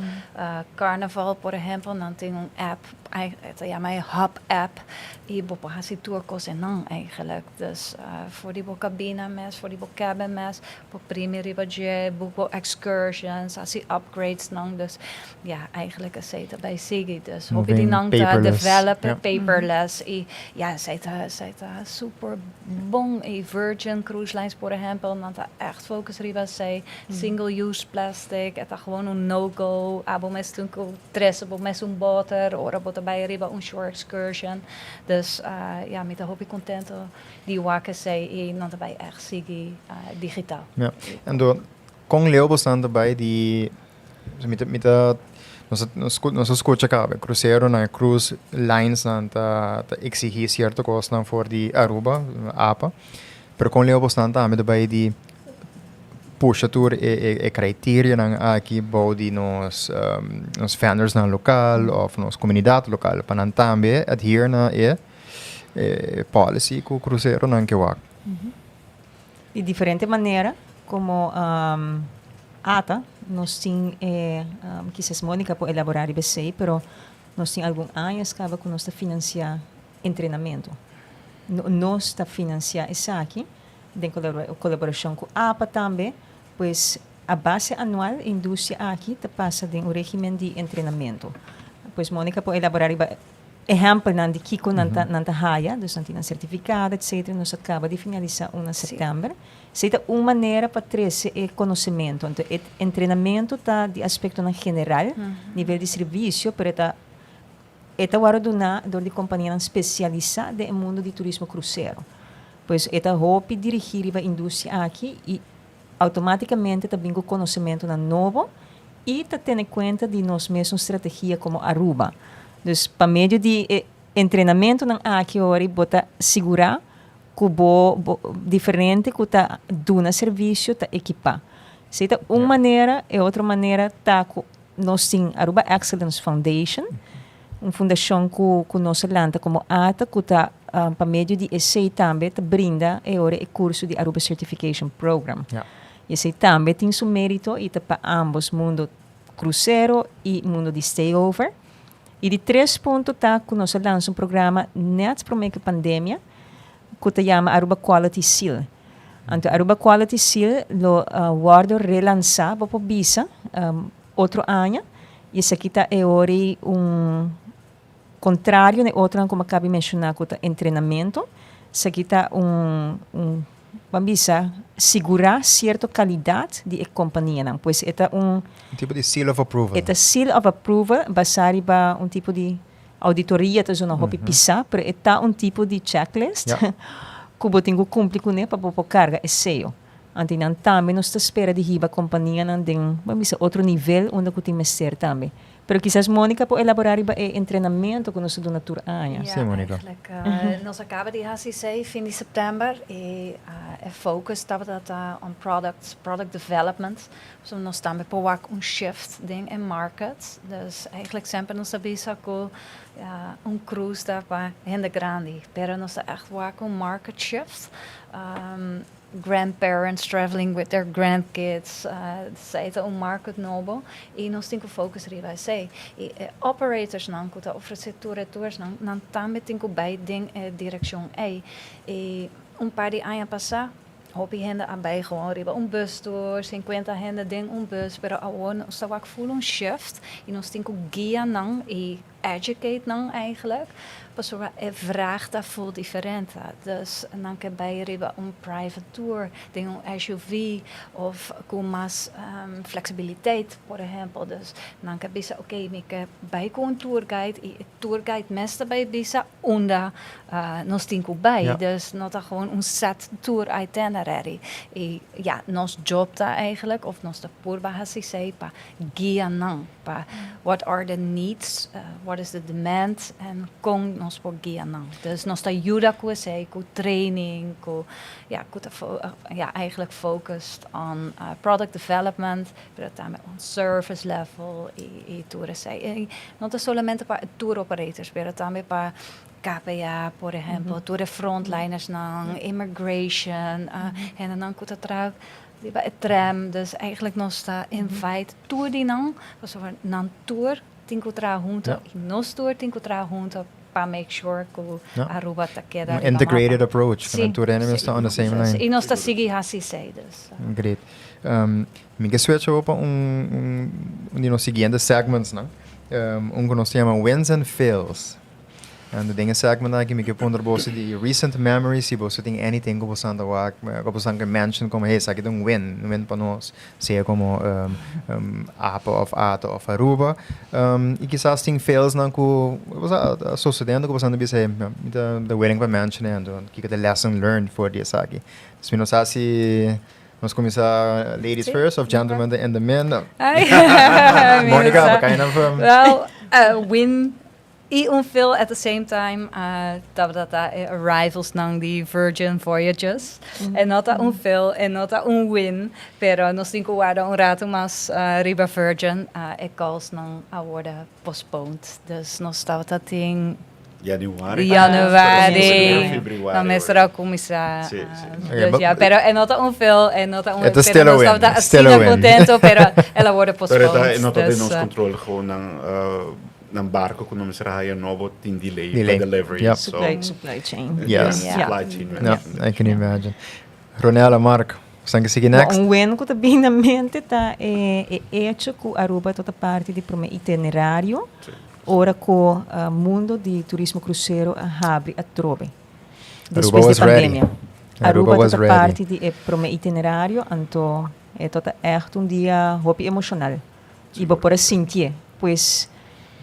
C: Carnival, por ehempel, nan tin un app, e ta yama e Hub app, y bo por haci tur cos enan eigenlijk. Dus for di bo cabina mes, for di bo cabin mes, bo primi riba dje, boek bo excursions, haci upgradesnan. Dus ja, eigenlijk esey ta bay sigui. Dus hopi di nan ta develop paperless y ja, esey ta, esey ta super bon. Y Virgin Cruise Lines por ehempel, nan ta echt focus riba esey. Single use plastic, e ta gewoon un no go. Abo mes tin cu trece bo mes un boter ora bo ta bay riba un shore excursion. Dus ja, mi ta hopi contento di wak esey y nan ta bay echt sigui digital.
A: Ja, anto con leu bosan ta bay di Mi ta, mi ta, nos a, nos, nos a scucha caba, cruceronan, e cruise linesnan ta, ta exigi cierto cosnan for di Aruba, apa. Pero con leu bosnan tambe ta bay di pusha tur e, e, e criterianan aki bou di nos, nos vendorsnan local of nos comunidad local pa nan tambe adhere na e, e policy cu cruceronan ke wak.
B: Di diferente manera, como ata, nos tin e, kisas Monica por elabora riba esey, pero nos tin algun añas caba cu nos ta financia entrenamento. Nos ta financia esaki den colaboracion cu apa tambe, pues a base anual e industria aki ta pasa den un regimen di entrenamento. Pues Monica por elabora riba Ehèmpelnan di kiko nan ta nan ta haya, dus nan tin nan sertifikado etcetera, nos a kaba di finalisá un na sèptèmber. Esei ta un manera pa trese e konosementu. Anto e entrenamentu ta di aspektonan general, nivel di servisio, pero e ta e ta wòrdu duná dor di kompanianan spesialisá den e mundu di turismo krusero. Pues e ta hopi dirigí riba industria aki i outomátikamente ta bin ku konosementunan nobo i ta tene kuenta di nos mesun strategia komo Aruba. Dus pa medio di e entrenamentunan aki hori bo ta sigurá ku bo bo diferente ku ta duna servisio ta ekipá. Esei ta un manera, e otro manera ta ku nos tin Aruba Excellence Foundation, un fundashon ku ku nos a lanta komo ata ku ta pa medio di esei tambe ta brinda e ora e kurso di Aruba Certification Program. Y esey tambe tin su merito y ta pa ambos mundo crucero y mundo di stayover. Y di tres punto ta cu nos a lansa un programa net prome cu pandemia cu ta yama Aruba Quality Seal. Anto Aruba Quality Seal lo wordo relansa, bo por bisa, otro aña y esaki ta e ora un Contrario na e otronan cu mi a caba di menciona cu ta entrenamento, esaki ta un, un, ban bisa, sigura cierto calidad di e companianan. Pues e ta un.
A: Un tipo di seal of approval.
B: E ta seal of approval basa riba un tipo di auditoria ta zona hopi pisa, pero e ta un tipo di checklist cu bo tin cu cumpli cune pa bo por carga e seyo. Anto nan tambe nos ta spera di hiba companianan den, ban bisa, otro nivel unda cu tin mester tambe. Pero kisas Monica por elabora riba e entrenamento cu nos ta duna tur aña.
A: Sí, Monica.
C: Eigenlijk, nos a caba di haci esey fin di september y e focus tabata ta on products, product development. So nos tambe por wak un shift den e market. Dus eigenlijk semper nos ta bisa cu un cruise ta pa hende grandi, pero nos ta echt wak un market shift. Grandparents traveling with their grandkids, esey ta un market nobo y nos tin cu focus riba esey. Y e operatorsnan cu ta ofrece tur e toursnan, nan tambe tin cu bay den e direccion ey. Y un par di aña pasa, hopi hende a bay gewoon riba un bus tour, cincuenta hende den un bus, pero awor nos ta wak full un shift y nos tin cu guia nan y educate nan eigenlijk, pasobra e vraag ta full diferente. Dus nan ke bay riba un private tour den un SUV of cu mas flexibiliteit, por ehempel. Dus nan ke bisa, ok, mi ke bay cu un tour guide y e tour guide mes ta bay bisa unda nos tin cu bay. Dus no ta gewoon un set tour itinerary. Y ja, nos job ta eigenlijk, of nos ta purba haci esey pa guia nan. Pa what are the needs, what is the demand en kon nos por guia nan. Dus nos ta yuda ku esei, ku training, ku ja, ku ta ja, eigenlijk focused on product development, pero tambe on service level i tur esei. I no ta solamente pa e tour operators, pero tambe pa KPA, por ehempel, tur e frontlinersnan, immigration, hendenan ku ta traha Riba e tram, dus eigenlijk nos ta invite tur di nan, pasobra nan tur tin ku traha hunto i nos tur tin ku traha hunto pa make sure ku Aruba ta keda
A: riba mapa. Un integrated approach, ku nan tur hende mester ta on the same line.
C: I nos ta sigui hasi esei dus.
A: Great. Mi ke switch awor pa un di nos siguiente segments nan, un ku nos ta yama wins and fails. Anto den e segment aki mi ke puntra boso di recent memories, si boso tin anything ku boso ta wak, ku boso ke mention komo hey esaki ta un win, un win pa nos, sea komo APA òf ata òf Aruba. I kisas tin failsnan ku bo sa a sosodendo ku boso ta bisa hey mi ta willing pa mention e, anto kiko ta e lesson learned for di esaki. Dus mi no sa si nos kuminsá ladies first òf gentlemen in the middle. Monica, bo kai nan for.
C: Well, win I un fail at the same time tabata ta e arrivalsnan di Virgin Voyages. E no ta un fail, e no ta un win, pero nos tin cu warda un rato mas riba Virgin. E callsnan a wordo postponed, dus nos tabata tin.
D: Januari.
C: Januari. Nan mester a cuminsa. Dus ja, pero e no ta un fail, e no ta un win. Pero nos tabata asina contento, pero el a wordo postponed.
D: Pero e no ta den nos control, gewoon nan. Nan barco cu no mester a haya nobo tin delay pa delivery.
A: Yep.
B: Supply, supply chain.
A: Yes.
D: Yeah. Supply chain
A: management. Yeah, I can imagine. Ronella, Mark, bosan ke sigui next?
B: Un win cu ta bin na mente ta e e hecho cu Aruba ta parti di prome itinerario ora cu mundo di turismo crucero a habri atrobe despues di pandemia.
A: Aruba was
B: ta
A: ready.
B: parti di e prome itinerario, anto e ta echt un dia hopi emocional. I bo por a sintié. Pues,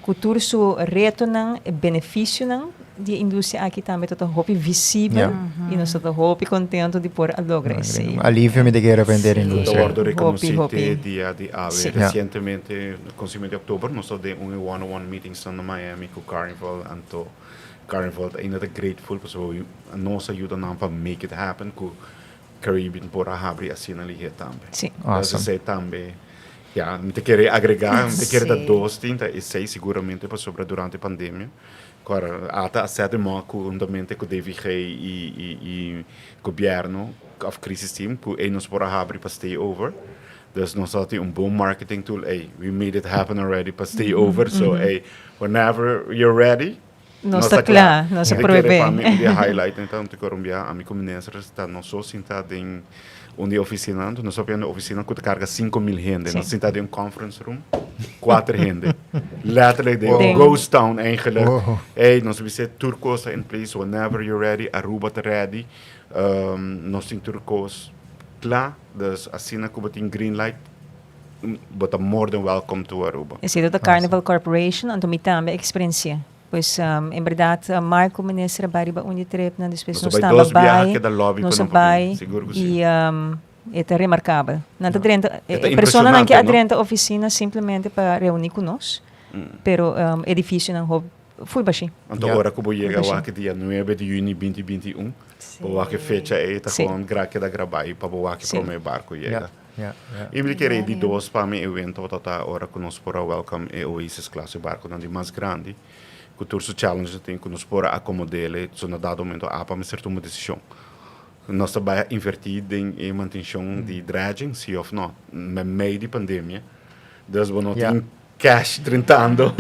B: ku tur su retonan, e benefisionan di e industria aki tambe ta ta hopi visibel i nos ta ta hopi kontento di por a logra esei.
A: Un alivio mi ta kere pa henter e industria.
D: Ta wòrdu rekonosí te dia di awe. Resientemente, konsimente di oktober, nos ta den un e one on one meetingsnan na Miami ku Carnival, anto Carnival ta ainda ta grateful pasobra nos a yuda nan pa make it happen ku Caribbean por a habri asina lihé tambe.
B: Sí.
D: Awesome. Esei tambe, ya, mi ta kere agregá, mi ta kere ta dos tin, ta esei siguramente pasobra durante pandemia, ku ata a sèt e mòk ku huntamente ku DVG i i i gobièrnu òf crisis team ku ei nos por a habri pa stay over. Dus nos a tin un bon marketing tool, ey, we made it happen already pa stay over, so ey, whenever you're ready,
B: Nos ta kla, nos a prohibé.
D: Pa mi un di e highlight nan ta un Colombia ami ku minister ta nos so sinta den un di e oficina, nos ta papia di un oficina ku ta karga 5000 hende, nos sinta den un conference room kuater hende, letterlijk den un ghost town eigenlijk. Ey, nos a bisa tur kos ta in place, whenever you're ready, Aruba ta ready, nos tin tur kos kla, dus asina ku bo tin green light, Bo ta more than welcome to Aruba.
B: Esei ta Carnival Corporation, anto mi tambe a experienci'e. Pues, en berdad, Mark cu minister a bai riba un di tripnan, despues
D: Nos
B: nos
D: a bai
B: tamba
D: dos biaha
B: bai,
D: keda lobby
B: nos
D: pa
B: a
D: nan papia,
B: bai
D: sigur cu si.
B: y e ta remarcabel. Nan ta drenta,
D: E ta
B: e personanan ke a
D: impresionante, no?
B: drenta oficina simplemente pa reuni cu nos, pero edificionan hopi full bashi.
D: Anto ora cu bo yega wak dia nuebe di juni binti 21, bo wak e fecha ey ta gewoon gra keda graba y pa bo wak e prome barco yega. I mi kere di dos pa mi evento tabata ora ku nos por a welcome e Oasis class, e barkonan di mas grandi, ku tur su challenges tin ku nos por a akomod'é, so na dado momento apa mester tuma desishon. Nos ta bai inverti den e mantencion di dredging, si of no? Meimei di pandemia. Dus bo no tin cash drentando.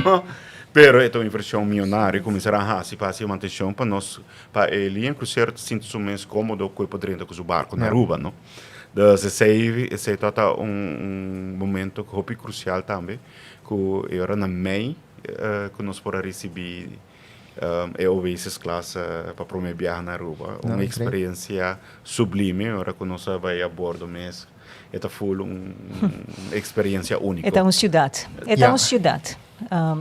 D: Pero e ta un inversion miyonario cu mester a haci pa haci e mantencion pa nos, pa e liña crucero ta sinti su mes comodo cu e por drenta cu su barco na Aruba, no? Dus esey, esey tabata un, un momento hopi crucial tambe cu e ora na mei cu nos por a ricibi E Oasis Class pa prome biaha na Aruba. Un experiencia sublime ora cu nos a bay a bordo mes. E ta full un experiencia unico.
B: E ta un ciudad. E ta un ciudad,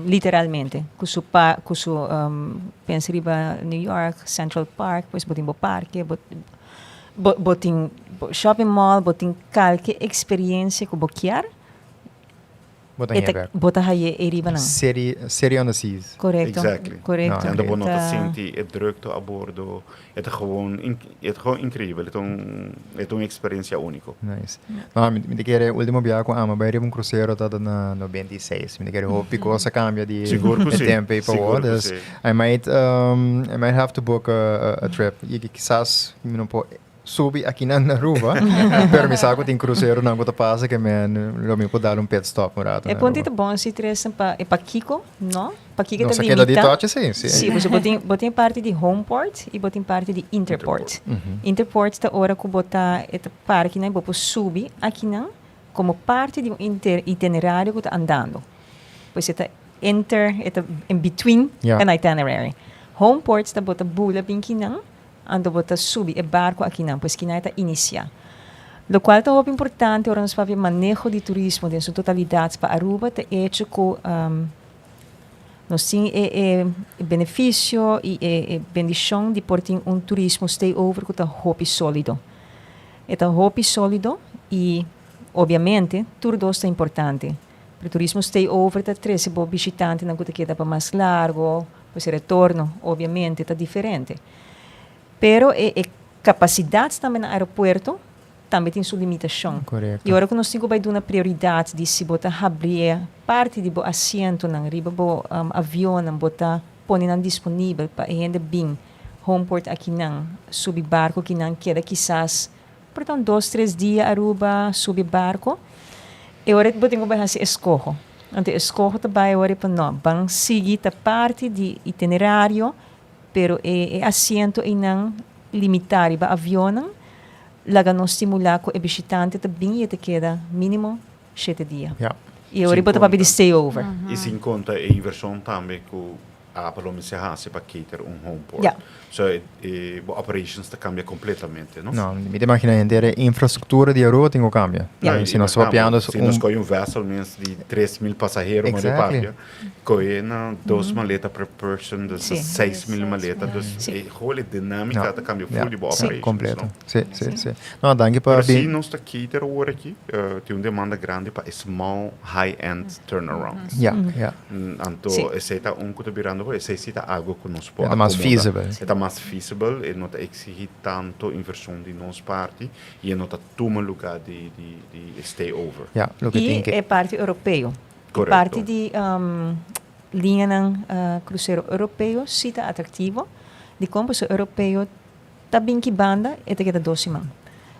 B: literalmente. Cu su pa, cu su, pensa riba New York, Central Park, pues bo tin bo parke, bo, bo tin bo shopping mall, bo tin kalke experiencia cu bo kier.
A: Bo ta hañ'é bek.
B: Bo ta hañ'é ei riba nan.
A: City, city on the seas.
B: Korekto,
D: Exactly.
B: korekto.
D: En bo no ta sinti e drukte a bordo. E ta gewoon, e ta gewoon increibel. E ta un, e ta un experiencia unico.
A: Nice. No, mi, mi ta kere ultimo biaha cu ama bai riba un crucero tabata na 96. Mi ta kere hopi cos a cambia di
D: Sigur cu
A: e
D: si.
A: tempo ei pa
D: Sigur
A: awor.
D: cu
A: Dus
D: si.
A: I might, I might have to book a, a, a trip. Y kisas mi no por Subi akinan na Aruba, pero mi sa ku tin kruseronan ku ta pasa ke men lo mi por dal un pit stop un rato
B: E
A: na
B: punto
A: Aruba.
B: ta bon si Tristan pa e pakiko no? Pakiko ta
A: Nos a keda di
B: limita.
A: tochi si, si.
B: Si, pasobra bo tin bo tin e parti di homeport i bo tin parti di interport. Interport ta ora ku bo ta e ta para akinan i bo por subi akinan komo parti di un inter itinerario ku ta andando. Pues e ta inter e ta in between
A: Ya.
B: an itinerary. Homeport ta bo ta bula bin kinan Anto bo ta subi e barco akinan, pues kinan e ta inicia. Locual ta hopi importante ora nos papia maneho di turismo den su totalidad pa Aruba ta hecho cu nos tin e e beneficio y e bendicion di por tin un turismo stay over cu ta hopi solido. E ta hopi solido y obviamente tur dos ta importante. Pero turismo stay over ta trece bo bishitantenan cu ta keda pa mas largo, Pues e retorno obviamente ta diferente. Pero e e capacidad tambe na aeropuerto tambe tin su limitacion.
A: Correcto.
B: Y ora cu nos tin cu bay duna prioridad di si bo ta habri parti di bo asientonan riba bo avionnan, bo ta pone nan disponibel pa e hende bin homeport akinan, subi barco akinan, keda kisas por ta un dos tres dia Aruba, subi barco, e ora bo tin cu bay haci escoho. Anto e escoho ta bay ora pa no, ban sigui ta parti di itinerario, pero e e asiento eynan limita riba avionnan, laga nos stimula cu e bishitante ta bin y e ta keda minimo shete dia.
A: Ja.
B: Y e ora bo ta papia di stay over.
D: Y sin conta e inversion tambe cu Apple lo mester haci pa cater un homeport.
B: Ja.
D: So e, e bo operations ta cambia completamente, no?
A: No, mi ta imagina henter e infrastructura di Aruba tin cu cambia.
B: Ja.
A: Si nos papiando
D: Si nos coge un vessel mens di 3000 pasahero, maar
A: Exactly.
D: papia, coge na dos maleta per person, dus
B: Sí.
D: 6000 maleta, dus
B: Sí.
D: e whole dinamica
A: Ja.
D: ta cambia
A: Ja.
D: full di bo
B: Sí.
D: operations,
A: Completo.
D: no?
A: Si, si, si. No, danki pa
D: Pero si
A: bin.
D: nos ta cater awor aki, tin un demanda grandi pa e small high-end turnarounds.
A: Ja, ja.
D: Anto
B: Sí.
D: esei ta un ku ta birando bo, esei si ta algo ku nos por
A: E ta mas
D: akomoda.
A: feasible.
D: E ta mas feasible, e no ta eksigi tanto invershon di nos parti i e no ta tuma lugá di di di stay over.
A: Ja, loke
B: I
A: tin ke.
B: e parti europeo. E
D: Korekto.
B: parti di liñanan krusero europeo si ta atraktivo. Dikon? Pasobra europeo ta bin ki banda e ta keda dos siman.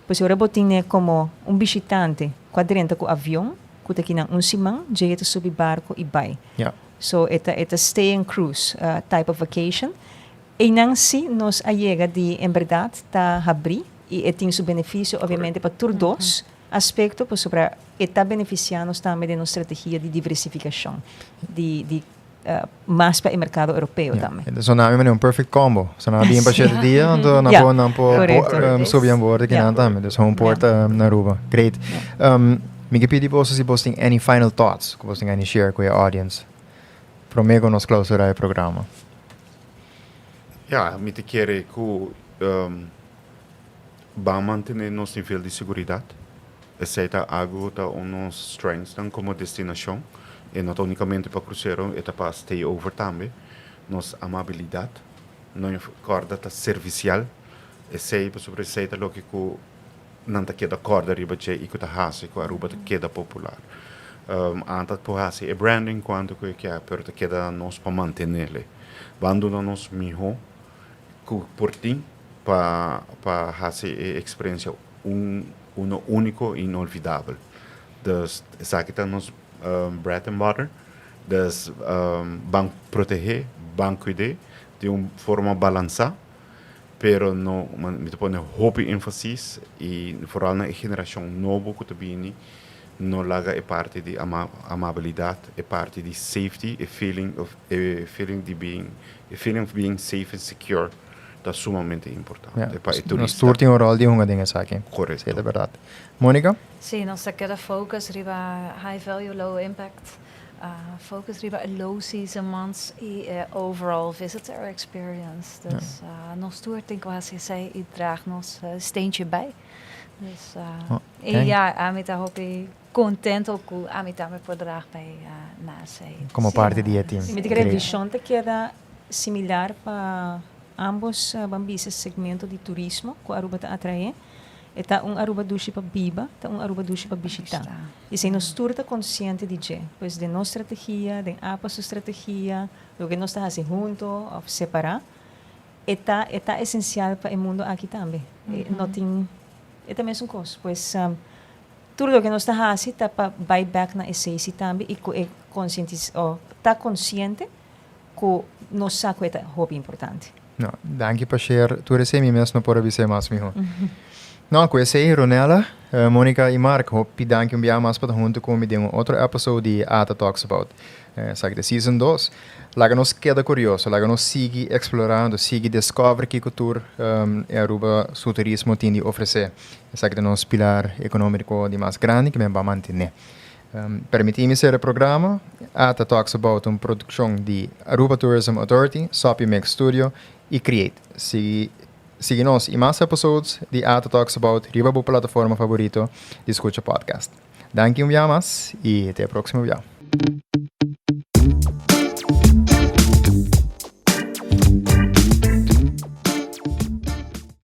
B: Pues ora bo tin e komo un bishitante ku a drenta ku avion, ku ta kinan un siman, dje e ta subi barko i bai.
A: Ja.
B: So e ta e ta stay and cruise type of vacation. Einan si nos a yega di en berdad ta habri i e tin su benefisio obviamente pa tur dos aspekto pasobra e ta benefisiá nos tambe den nos strategia di diversifikashon di di mas pa e merkado europeo tambe.
A: Ja, so nan a mane un perfect combo. So nan a bin pa shete dia, anto nan por nan por subi an boord kinan tambe. Dus home port na Aruba. Great. Mi ke pidi boso si boso tin any final thoughts ku boso tin any share ku e audience prome ku nos clausura e programa.
D: Ja, mi ta kere ku ban mantene nos nivel di seguridat. Esei ta algu ku ta un nos strengthsnan komo destinashon. E no ta unikamente pa krusero, e ta pa stay over tambe. Nos amabilidat, no kòrda ta servisial. Esei, pasobra esei ta loke ku nan ta keda kòrda riba dje i ku ta hasi ku Aruba ta keda popular. Anta por hasi e branding kuantu ku e kier, pero ta keda na nos pa mantenele. Ban duna nos mihó ku por tin. pa pa hasi e eksperensia un uno úniko i inolvidabel. Dus esaki ta nos bread and butter. Dus ban protehé, ban kuid'é di un forma balansá, pero no mi ta pone hopi énfasis i foral na e generashon nobo ku ta bini, no laga e parti di amabilidat, e parti di safety, e feeling of e feeling di being e feeling of being safe and secure ta sumamente importante pa e turista.
A: Nos tur tin un ròl di hunga den esaki.
D: Korekto.
A: Si, ta bèrdat. Monica?
C: Si, nos ta keda focus riba high value, low impact. Focus riba e low season months y e overall visitor experience. Dus nos tur tin cu haci esey y draag nos steentje bij. Dus y ja, ami ta hopi contento cu ami tambe por draag bij na esey.
A: Como parti di e team.
B: Mi ta kere vision ta keda similar pa ambos ban bisa segmento di turismo cu Aruba ta atrae. E ta un Aruba dushi pa biba, ta un Aruba dushi pa bishita. Y esey nos tur ta consciente di dje. Pues den nos strategia, den APA su strategia, loke nos ta haci hunto of separa, e ta e ta esencial pa e mundo aki tambe. E no tin, e ta mesun cos. Pues tur loke nos ta haci ta pa bay bek na esey si tambe y cu e conscientis o ta consciente cu nos sa cu e ta hopi importante.
A: No, danki pa share tur esey, mi mes no por a bis'é mas miho. No, cu esey, Ronella, Monica y Mark, hopi danki un bia mas pa ta hunto cu mi den un otro episode di Ata Talks About. Esaki ta season dos. Laga nos keda curioso, laga nos sigui explorando, sigui discover kico tur e Aruba su turismo tin di ofrece. Esaki ta nos pilar economico di mas grandi cu mi a ba mantene. Permití mi sera e programa. Ata Talks About un produkshon di Aruba Tourism Authority, Soppy Mix Studio i Create. Sigui sigui nos i mas episodes di Ata Talks About riba bo plataforma favorito di skucha podcast. Danki un bia mas i te e próksimo bia.